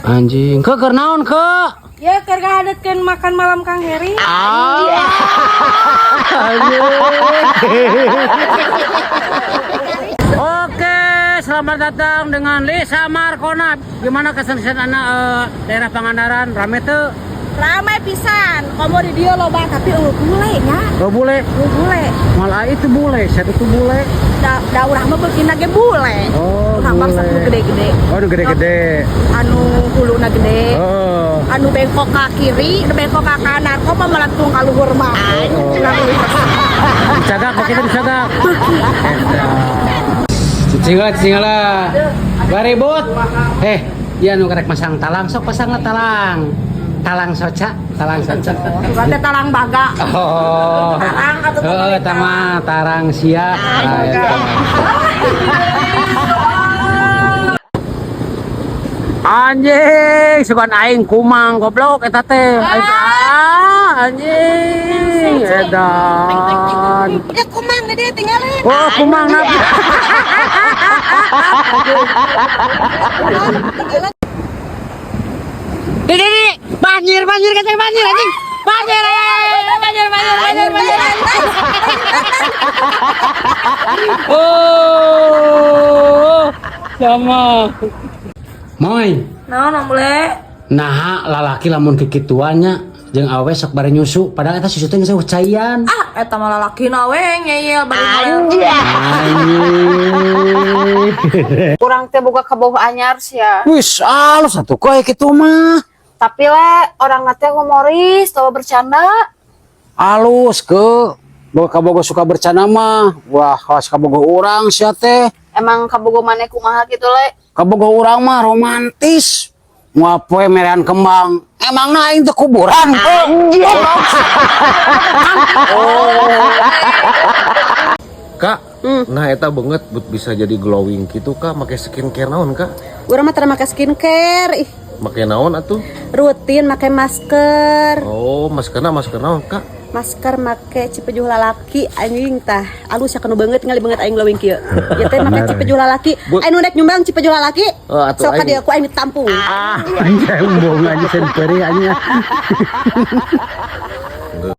Anjing, ke keur naon ke? Ya, keur ngahadetkeun makan malam Kang Heri. Ah. Anjing. Oke, selamat datang dengan Lisa Markona. Gimana kesan-kesan anak daerah Pangandaran? Rame tuh? Ramai pisan. Komo di dieu loba tapi eueuh bule nya. Oh bule. Eueuh bule. Malah itu bule, satu itu bule. Da urang mah beukina ge bule. Oh, Urang mah bule. nu gede-gede. Oh, nu gede-gede. Anu huluna gede. Oh. Anu bengkok ka kiri, anu bengkok ka kanan. Komo melentung ka luhur mah. Oh. Dicagak, kita dicagak. Cicing lah, cicing lah. Garibut. Eh, iya nu karek masang talang, sok pasang lah talang. Talang soca, talang soca. Bukan teh talang baga. Oh. Tarang atau Heeh, tama tarang sia. Nah, eta. Anjing, sugan aing kumang goblok eta teh. Aing teh, ah, anjing, edan. Ya kumang di dieu tinggalin. Oh, kumang nabi. Di, di, banjir, banjir, kacang banjir, anjing. Banjir, eh, banjir, banjir, banjir, banjir. Oh, sama. Moy, Naon Om Bule? nah lalaki lamun kikituannya jeung awe sok bare nyusu padahal eta susu teh geus caian. Ah, eta mah lalakina we ngeyel bari Anjing. Urang teh boga kabogoh anyar sia. Wis alus atuh koe kitu mah. Tapi le orang teh humoris, tau bercanda. Alus ke boga kabogoh suka bercanda mah. Wah, kawas kabogoh urang sia teh. Emang kabogoh maneh kumaha gitu le? Kabogoh urang mah romantis. Moal poe merean kembang. Emangna aing teh kuburan ke? Kak, nah eta banget buat bisa jadi glowing gitu kak, make skincare naon kak? Urang mah tara make skincare, ih, Make naon atuh? Rutin make masker. Oh, maskerna masker naon kak? Masker make cipejuh lalaki anjing tah. Alus ya kanu banget ngali banget aing glowing kieu. Ieu teh make cipejuh lalaki. Aing nu rek nyumbang cipejuh lalaki. Oh, atuh Sok ka aing. dieu ku aing ditampung. Ah, anjing embung anjing sen perih anjing.